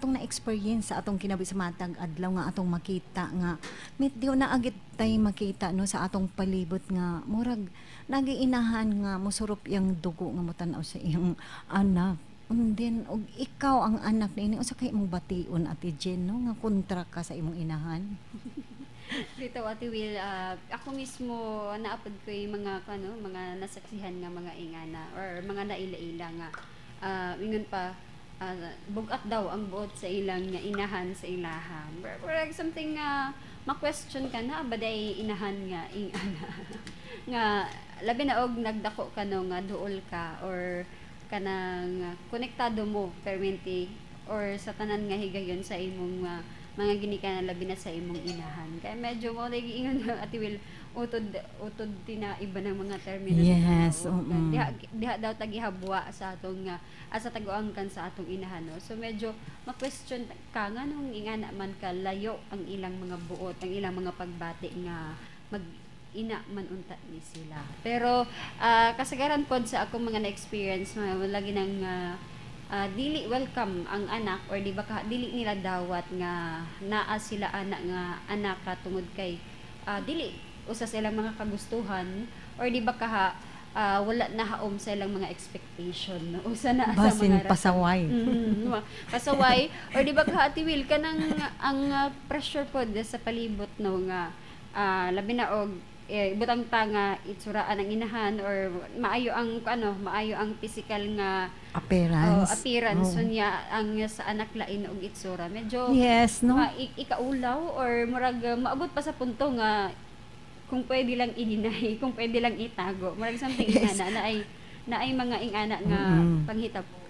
Na-experience sa atong kinabuhi sa matag adlaw nga atong makita nga medyo naagit tay makita, no, sa atong palibot nga murag nagiinahan nga mosurop iyang dugo nga motan-aw sa iyang anak. And then og ikaw ang anak niini, unsa kay imong bation, Ate Jen, no, nga kontra ka sa imong inahan? Dito, Ate Will, ako mismo naapod ko yung mga ano, mga nasaksihan nga mga ingana or mga naila-ila nga ingon pa bugat daw ang buot sa ilang nga inahan sa ilaha. Or something nga ma-question ka na ba day inahan nga ingana nga labi na og nagdako ka, no, nga duol ka or kanang konektado mo permanente or sa tanan nga higayon sa imong mga ginikanan, labi na sa imong inahan. Kaya medyo mo lagi ingon nga, Ate Will, utod utod tina iba ng mga termino sa tao. Diha diha daw tagihabwa sa atong sa taguangkan sa atong inahan, no. So medyo ma-question ka nga nung ingana man ka layo ang ilang mga buot, ang ilang mga pagbati nga mag ina man unta ni sila. Pero kasagaran pod sa akong mga na-experience, mga lagi nang dili welcome ang anak or di ba ka, dili nila dawat nga naa sila anak nga anak ka tungod kay dili usa sa ilang mga kagustuhan or di ba kaha wala na haom sa ilang mga expectation, no? Usa na sa Basin mga rason. Pasaway. Pasaway or di ba ka, Ate Will, kanang ang pressure pod sa palibot, no, nga labi na og butang ta nga itsuraan ang inahan or maayo ang ano, maayo ang physical nga appearance. Oh, appearance. Unya ang sa anak lain og itsura, medyo Yes, no? ikaulaw or murag maabot pa sa punto nga kung pwede lang i-deny, kung pwede lang itago, murag something ingana na ay mga ingana nga panghitabo.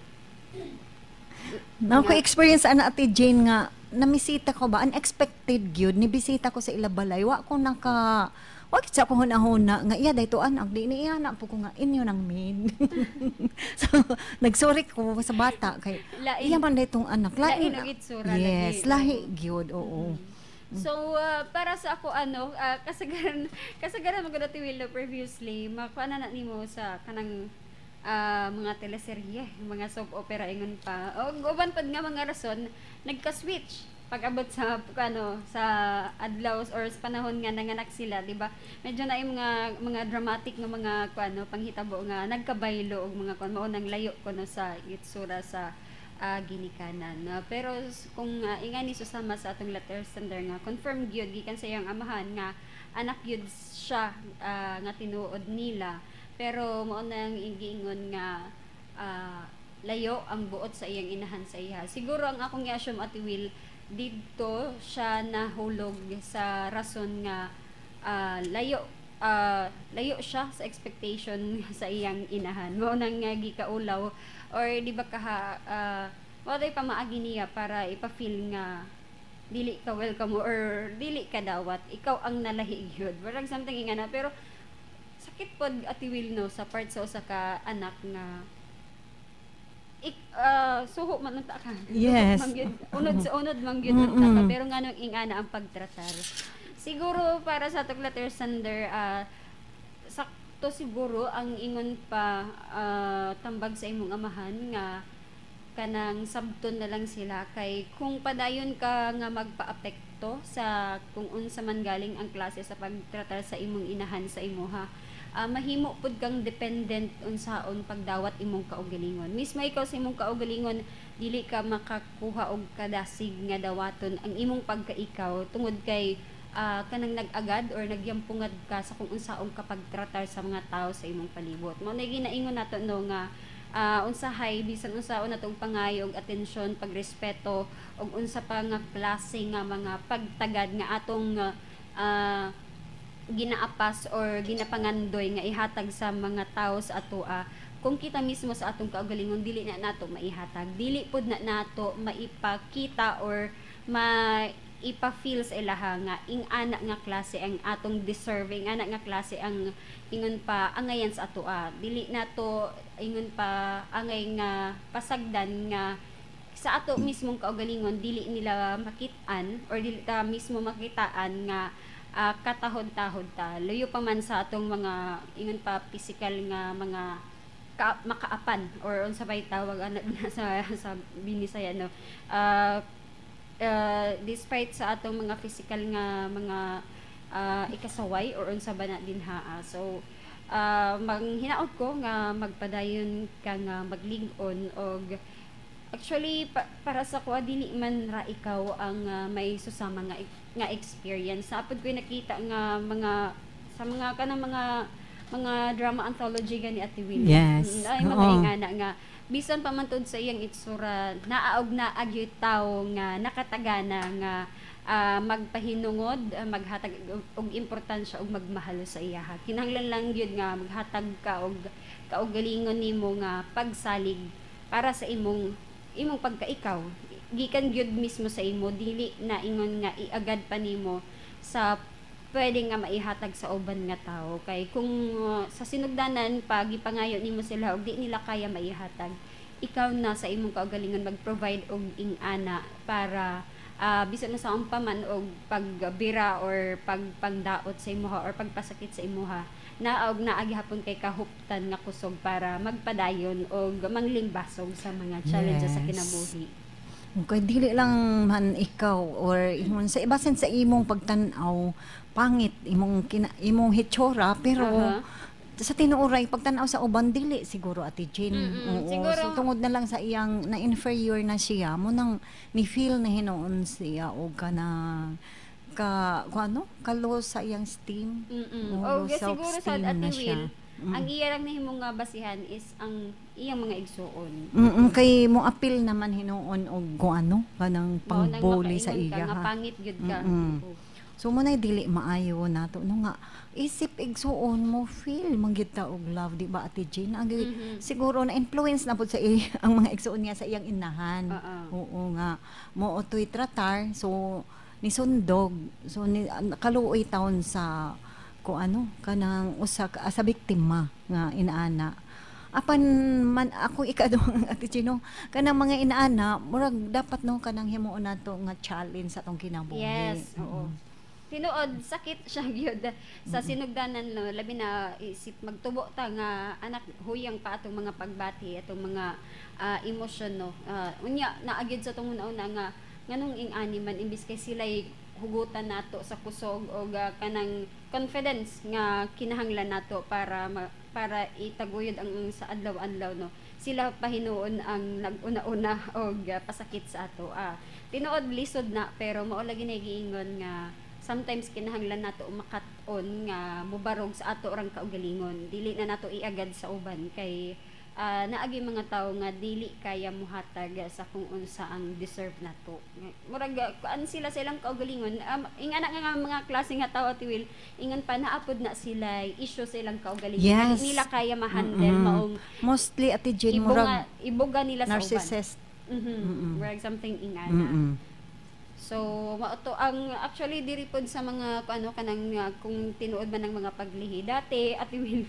Na ako experience ana, Ate Jane, nga namisita ko ba, unexpected gyud ni bisita ko sa ila balay. Wa ko naka wa gid sa ko hunahuna nga iya dayto anak di ni iya na po ko nga inyo nang maid. So nagsorry ko sa bata kay Lain. Iya man daytong anak. Lain og itsura Yes, lagi. Lahi gyud, oo. So, para sa ako, ano, kasagaran, kasagaran magud, Ate Willow, previously, makuha na na nimo sa kanang mga teleserye, mga soap opera ingon pa. O uban pad nga mga rason, nagka-switch pag-abot sa ano, sa adlaw or sa panahon nga nanganak sila, di ba? Medyo na yung mga dramatic nga mga kuano panghitabo nga nagkabaylo og mga kuan mao nang layo kuno sa itsura sa ginikanan. Pero kung ingani susama sa atong letter sender nga confirm gyud gikan sa iyang amahan nga anak gyud siya nga tinuod nila, pero mao nang giingon nga layo ang buot sa iyang inahan sa iya. Siguro ang akong i-assume, Ate Will, didto siya nahulog sa rason nga layo siya sa expectation sa iyang inahan. Mao nang nga gikaulaw or di ba kaha mao day pamaagi niya para ipa-feel nga dili ka welcome or dili ka dawat, ikaw ang nalahi gyud. Parang something nga na, pero sakit pod, Ate Will, no, sa part sa usa ka anak nga suho man unta ka. Man gyud, unod sa unod man gyud unta ka, pero nganong ingana ang pagtratar. Siguro para sa atong letter sender, sakto siguro ang ingon pa tambag sa imong amahan nga kanang sabton na lang sila, kay kung padayon ka nga magpaapekto sa kung unsa man galing ang klase sa pagtratar sa imong inahan sa imuha, mahimo pud kang dependent unsaon pagdawat imong kaugalingon. Mismo ikaw sa imong kaugalingon, dili ka makakuha og kadasig nga dawaton ang imong pagkaikaw tungod kay kanang nag-agad or nagyampungad ka sa kung unsaong kapagtratar sa mga tao sa imong palibot. Mao na ginaingon nato, no, nga unsahay bisan unsaon natong pangayo og atensyon, pagrespeto og unsa pa nga klase nga mga pagtagad nga atong ginaapas or ginapangandoy nga ihatag sa mga tao sa atoa, kung kita mismo sa atong kaugalingon dili na nato maihatag, dili pud na nato maipakita or maipa-feel sa ilaha nga ing-ana nga klase ang atong deserving, ana nga klase ang ingon pa angayan sa atoa, dili nato ingon pa angay nga pasagdan nga sa ato mismong kaugalingon dili nila makit-an or dili ta mismo makitaan nga katahod-tahod ta, luyo pa man sa atong mga ingon pa physical nga mga ka, makaapan or unsa bay tawag ana sa Binisaya, no? Despite sa atong mga physical nga mga ikasaway or unsa ba na dinha. So manghinaot ko nga magpadayon ka nga maglig-on og actually para sa kuha, dili man ra ikaw ang may susama nga experience. Sapod ko nakita nga mga sa mga kanang mga drama anthology gani, Ate Will. Ay mga ingana nga bisan pa man tud sa iyang itsura, naa og naa gyud tawo nga nakatagana nga magpahinungod, maghatag og importansya og magmahal sa iyaha. Kinahanglan lang gyud nga maghatag ka og kaugalingon nimo nga pagsalig para sa imong imong pagkaikaw. Gikan gyud mismo sa imo, dili na ingon nga iagad pa nimo sa pwede nga maihatag sa uban nga tao, kay kung sa sinugdanan pag gipangayo nimo sila og di nila kaya maihatag, ikaw na sa imong kaugalingon mag-provide og ing-ana para bisan na sa pa man og pagbira or pagpangdaot sa imuha or pagpasakit sa imuha, naa og naa gihapon kay kahuptan nga kusog para magpadayon og manglimbasog sa mga challenges sa kinabuhi. Okay, dili lang man ikaw or ingon sa basin sa imong pagtan-aw pangit imong hitsura, pero sa tinuoray pagtan-aw sa uban, dili siguro, Ate Jean. Oo. Siguro. So tungod na lang sa iyang na inferior na siya mo nang ni feel na hinuon siya og kanang ka kung ano ka low sa iyang esteem. Oo, Og siguro sa self-esteem Ate na siya. Will, ang iya lang nahimo nga basihan is ang iyang mga igsuon. Kay mo appeal naman hinuon og kung ano kanang Mao nang pangbully sa makaingon ka iya nga ha. pangit gyud ka. Oo. So mo na dili maayo nato no nga isip igsuon mo feel man gyud ta og love, di ba, Ate Jane? Ang siguro na influence na pud sa ang mga igsuon niya sa iyang inahan. Oo nga mo otoy tratar, so ni sundog, so ni kaluoy taon sa ko ano kanang usa ka sa biktima nga inaana. Apan man ako ikaduhang, Ate Chino, kanang mga inaana, murag dapat no kanang himuon nato nga challenge sa atong kinabuhi. Yes, oo. Tinuod sakit siya gyud sa sinugdanan, no, labi na isip magtubo ta nga anak, huyang pa atong mga pagbati, atong mga emosyon, no. Unya naa gyud sa atong una nga nganong ing-ani man, imbis kay sila'y hugutan nato sa kusog o kanang confidence nga kinahanglan nato para itaguyod ang sa adlaw-adlaw, no, sila pa hinuon ang nag-una-una og pasakit sa ato. Tinuod lisod na, pero mao lagi na giingon nga sometimes kinahanglan nato makat-on nga mubarog sa ato orang kaugalingon, dili na nato iagad sa uban kay naagi mga tawo nga dili kaya muhatag sa kung unsa ang deserve nato. Murag kuan sila sa ilang kaugalingon. Ingana nga mga klase nga tawo, Ate Will, ingon pa naapod na sila issue sa ilang kaugalingon. Dili nila kaya ma-handle maong Mostly, Ate Jane, ibuga, murag ibuga nila sa uban. Narcissist. Murag something ingana. So, mao to ang actually diri pod sa mga kung ano kanang kung tinuod man ng mga paglihi dati, Ate Will,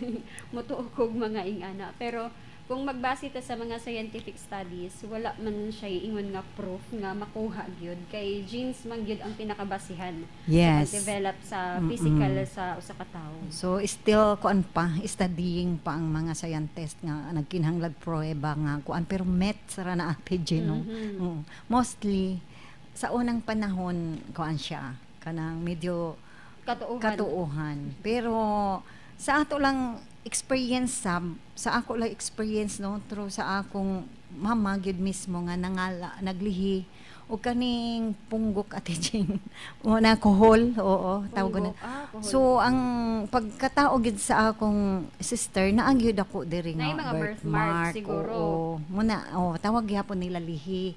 motuo kog mga ingana. Pero kung magbase ta sa mga scientific studies, wala man siya ingon nga proof nga makuha gyud kay genes man gyud ang pinakabasihan sa pag-develop sa physical sa usa ka tawo. So still kuan pa, studying pa ang mga scientist nga nagkinahanglag pruweba nga kuan, pero met ra na, Ate Jean, no? Oo. Mostly sa unang panahon kuan siya kanang medyo Katuuhan. Katuuhan. Pero sa ato lang experience sa ako lang experience, no, through sa akong mama gyud mismo nga nangala, naglihi o kaning punggok, Ate Jing. O na kuhol, oo, tawag ko na. Punggok. Ah, kuhol. So ang pagkatao gid sa akong sister, naa gyud ako diri Naay nga mga birthmark siguro. Oo, muna oh, tawag gyapon nila lihi.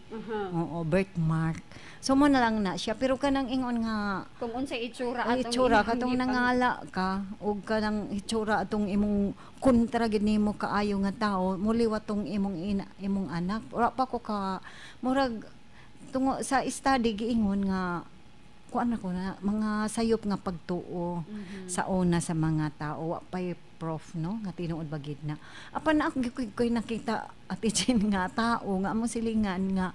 Oo, birthmark. So mo na lang na siya, pero kanang ingon nga Kung unsay itsura ang atong itsura inyong katong nangala ka ug kanang itsura atong imong kontra gid nimo kaayo nga tao, muliwat tong imong ina, imong anak. Ora pa ko ka murag tungo sa study giingon nga kuan ako na mga sayop nga pagtuo sa una sa mga tao, wa pay proof, no, nga tinuod ba gid na. Apan ako gyud ko'y nakita, Ate Jen, nga tao nga among silingan nga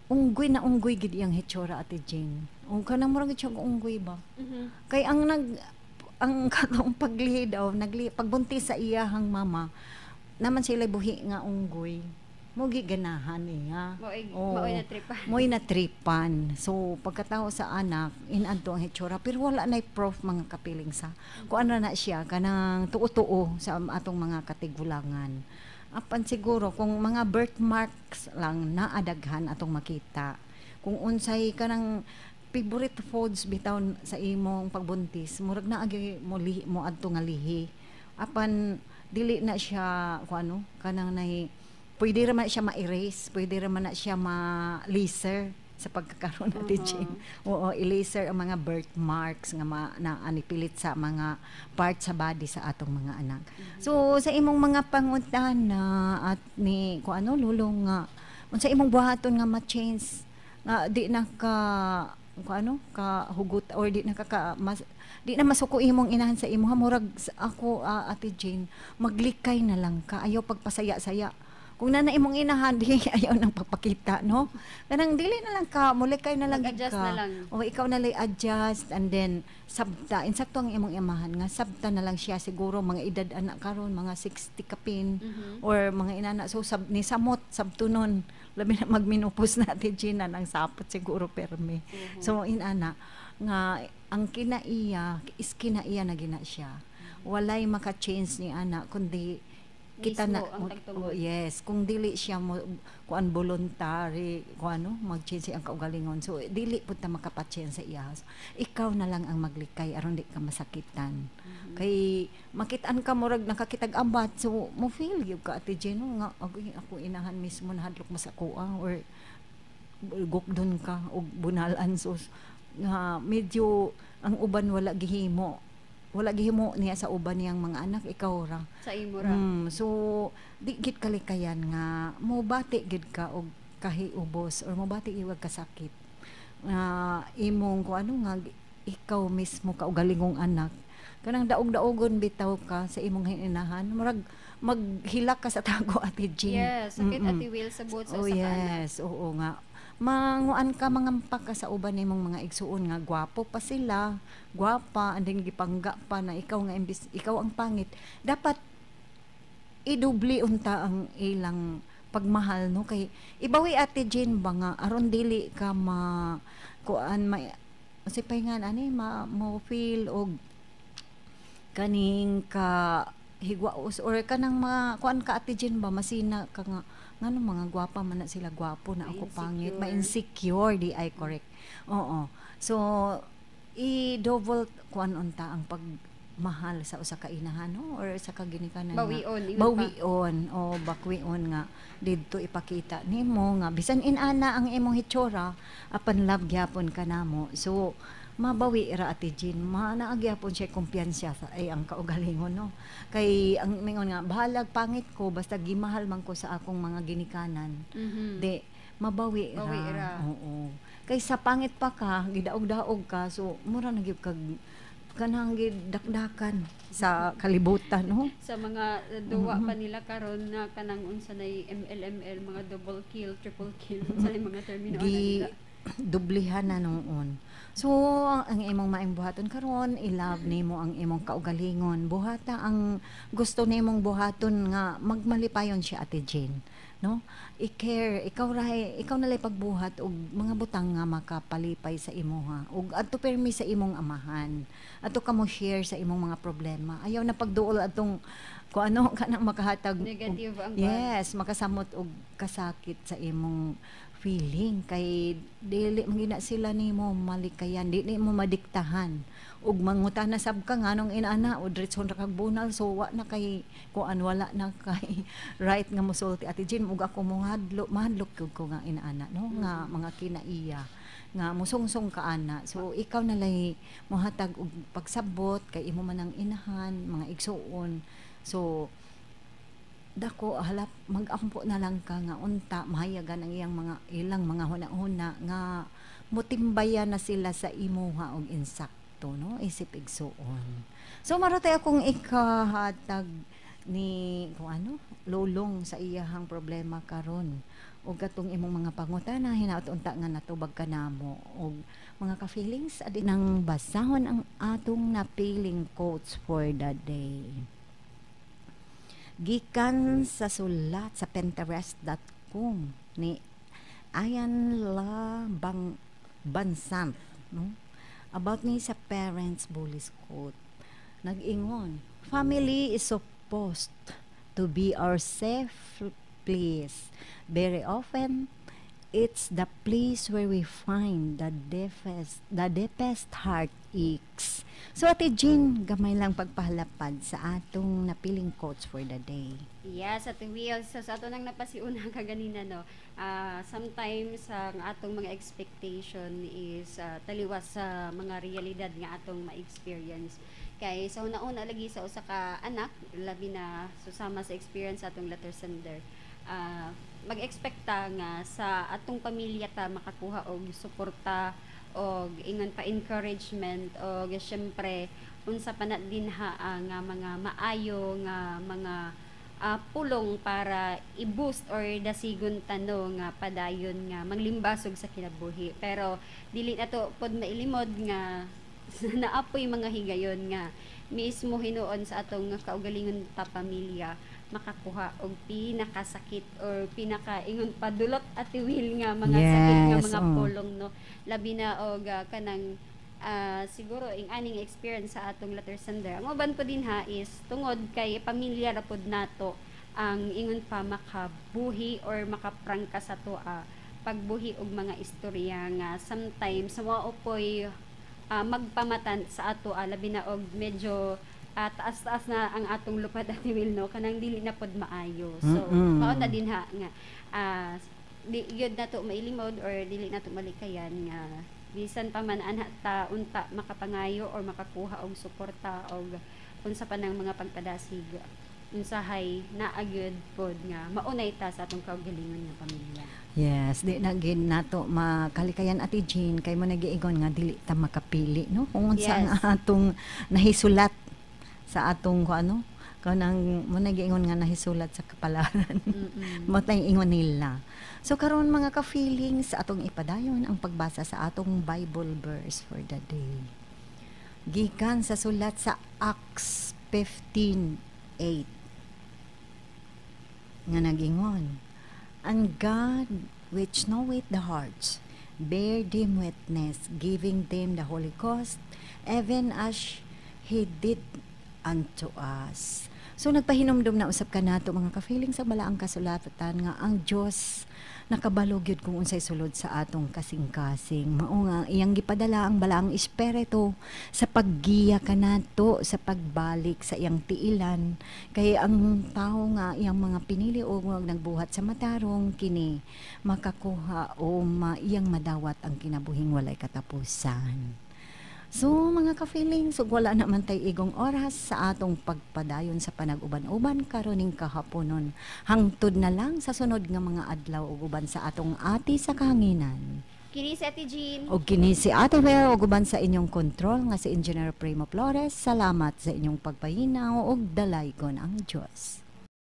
unggoy na unggoy gid iyang hitsura, Ate Jane. O kanang murag gid siya og unggoy ba. Kay ang nag ang katong paglihi daw, nagli pagbuntis sa iyahang mama, Naman sila buhi nga unggoy mo giganahan niya. Maoy Oo. Maoy na tripan. Mo'y natripan. So, pagkatao sa anak, inadto ang hitsura. Pero wala na proof, mga kapiling, sa kung ano na siya, kanang tuo-tuo sa atong mga katigulangan. Apan siguro, kung mga birthmarks lang naadaghan atong makita. Kung unsay kanang favorite foods bitaw sa imong pagbuntis, murag na agi mo lihi, mo adto nga lihi. Apan dili na siya kung ano, kanang nay pwede ra man siya ma-erase, pwede ra man na siya ma-laser sa pagkakaroon natin, Jane. Oo, i-laser ang mga birthmarks nga ma, na anipilit sa mga parts sa body sa atong mga anak. So sa imong mga pangutana at ni kung ano, lulong, nga unsa imong buhaton nga ma-change nga di na ka kung ano ka hugot or di na ka mas, di na masuko imong inahan sa imo, murag ako, Ate Jane, maglikay na lang ka, ayaw pagpasaya-saya kung nana imong inahan, di ayaw nang pagpakita, no? Kanang dili na lang ka mulikay na lang gid Mag-adjust ka. Na lang. O ikaw na lang adjust and then sabta insakto ang imong imahan nga sabta na lang siya, siguro mga edad anak karon mga 60 kapin or mga inana. So sab ni samot sabtunon, labi na magminupos na, Ate Gina, ng sapot siguro perme. So inana nga ang kinaiya is kinaiya na gina siya, walay maka-change ni ana kundi kita Mismo na ang tagtungod. Oh, yes, kung dili siya mo kuan voluntary kuan ano mag-change ang kaugalingon. So dili pud ta makapa-change sa iya. So, ikaw na lang ang maglikay aron di ka masakitan, kay makitaan ka murag nakakitag ambat. So mo feel gyud ka, Ate Jen, no, nga agoy, ako inahan mismo nahadlok mo sa kuha or gukdon ka og bunalan. So nga medyo ang uban wala gihimo niya sa uban niyang mga anak, ikaw ra. Sa imo ra. So di gid kalikayan nga mo bati gid ka og kahiubos or mobati gyud kasakit. Nga imong kung ano nga ikaw mismo kaugalingong anak, kanang daog-daogon bitaw ka sa imong inahan, murag maghilak ka sa tago, Ate Jean. Yes, sakit, Ate Will, sa buot sa Oh usa ka anak. yes, oo nga. Manguan ka, mangampak ka sa uban nimong mga igsuon nga gwapo pa sila, gwapa, and then gipangga pa na ikaw nga imbis ikaw ang pangit. Dapat idubli unta ang ilang pagmahal, no? Kay ibawi, Ate Jane, ba nga aron dili ka ma kuan, ma unsay pahingan ani, ma mo feel og kaning ka higwaos or kanang ma kuan ka, Ate Jane, ba masina ka nga ngano mga gwapa man na sila, gwapo na ako, pangit. Ma-insecure. Ma-insecure di ay, correct, oo. So i-double kuan unta ang pagmahal sa usa ka inahan, no, or sa kaginikanan nga. Bawion, ingon pa. Bawion o bakwion nga didto ipakita nimo nga bisan inana ang imong hitsura, apan love gyapon ka namo. So mabawi ra, Ate Jean, manaa gyapon siya kumpiyansa sa ay ang kaugalingon, no? Kay ang mingon nga bahalag pangit ko basta gimahal man ko sa akong mga ginikanan. Di mabawi ra. Bawi ra. Oo, kay sa pangit pa ka, gidaog-daog ka, so mura na gyud kag kanang gidakdakan sa kalibutan, no? Sa mga duwa pa nila karon na kanang unsa nay MLML, mga double kill, triple kill, unsa nay mga termino ana Gi nila. Dublihan na noon. So ang imong maayong buhaton karon, i-love nimo ang imong kaugalingon. Buhata ang gusto nimong buhaton nga magmalipayon siya, Ate Jane. No? I-care, ikaw ra, ikaw na lay pagbuhat og mga butang nga makapalipay sa imoha. Ug adto permi sa imong amahan. Adto ka mo share sa imong mga problema. Ayaw na pagduol atong kung ano kanang makahatag Negative ang kuan. Yes, makasamot og kasakit sa imong feeling kay dili man gina sila nimo malikayan, di nimo madiktahan ug mangutana sab ka nganong inana o diretso ra kag bunal. So wa na kay kuan, wala na kay right nga mosulti, Ate Jean. Ug ako mohadlok, mahadlok gyud ko nga inaana, no, nga mga kinaiya nga musungsong ka ana. So ikaw na lay mohatag og pagsabot kay imo man ang inahan, mga igsuon. So dako halap magampo na lang ka nga unta mahayagan ang iyang mga ilang mga huna-huna nga motimbayan na sila sa imuha og insakto, no, isip igsuon. So marotay akong ikahatag ni kung ano lulong sa iyahang problema karon ug katong imong mga pangutana, hinaot unta nga natubag ka namo. Og mga ka-feelings, adi nang basahon ang atong napiling quotes for the day. Gikan sa sulat sa Pinterest.com ni Ayan La Bang Bansant, no? About ni sa parents bullies quote. Nag-ingon, "Family is supposed to be our safe place. Very often, it's the place where we find the deepest heartaches." So, Ate Jean, gamay lang pagpahalapad sa atong napiling quotes for the day. Yes, Ate Will. So, sa ato nang napasiuna kaganina, no, sometimes ang atong mga expectation is taliwas sa mga realidad nga atong ma-experience. Kay sa una-una lagi sa usa ka anak, labi na susama sa experience sa atong letter sender, mag-expecta nga sa atong pamilya ta makakuha og suporta og ingon pa encouragement og syempre unsa pa na dinha nga mga maayo nga mga pulong para i-boost or dasigon tano nga padayon nga manglimbasog sa kinabuhi. Pero dili na to pod mailimod nga naapoy mga higayon nga mismo hinuon sa atong kaugalingon ta pamilya makakuha og pinakasakit or pinakaingon padulot, Ate Will, nga mga sakit nga mga pulong, no, labi na og kanang siguro ing aning experience sa atong letter sender. Ang uban po din ha is tungod kay pamilya ra pod nato ang ingon pa makabuhi or makaprangka sa to pagbuhi og mga istorya nga sometimes mao poy magpamatan sa ato, labi na og medyo taas-taas na ang atong lupad, Ate Will, no, kanang dili na pod maayo. So mao na din ha nga di gyud nato mailimod or dili nato malikayan nga bisan pa man anha ta unta makapangayo or makakuha og suporta og unsa pa nang mga pagpadasig, unsahay naa gyud pod nga maunay ta sa atong kaugalingon nga pamilya. Yes, di na gid nato makalikayan, Ate Jean, kay mo nagiingon nga dili ta makapili, no, kung unsa ang atong nahisulat sa atong kung ano kanang mo nagiingon nga nahisulat sa kapalaran. Mo tay ingon nila. So karon, mga ka-feelings, atong ipadayon ang pagbasa sa atong Bible verse for the day. Gikan sa sulat sa Acts 15:8 nga nagingon, "And God, which knoweth the hearts, bear them witness, giving them the Holy Ghost, even as He did unto us." So nagpahinumdum na usab kanato, mga ka-feeling, sa balaang kasulatan nga ang Dios nakabalo gyud kung unsay sulod sa atong kasing-kasing. Mao nga iyang gipadala ang balaang espiritu sa paggiya kanato sa pagbalik sa iyang tiilan, kay ang tawo nga iyang mga pinili o nagbuhat sa matarong, kini makakuha o iyang madawat ang kinabuhing walay katapusan. So mga ka-feelings, ug wala naman tay igong oras sa atong pagpadayon sa panag-uban-uban karoning kahaponon. Hangtod na lang sa sunod nga mga adlaw ug uban sa atong ati sa kahanginan. Kini si Ate Jean. Og kini si Ate Well ug uban sa inyong control nga si Engineer Primo Flores. Salamat sa inyong pagpahinaw ug dalaygon ang Dios.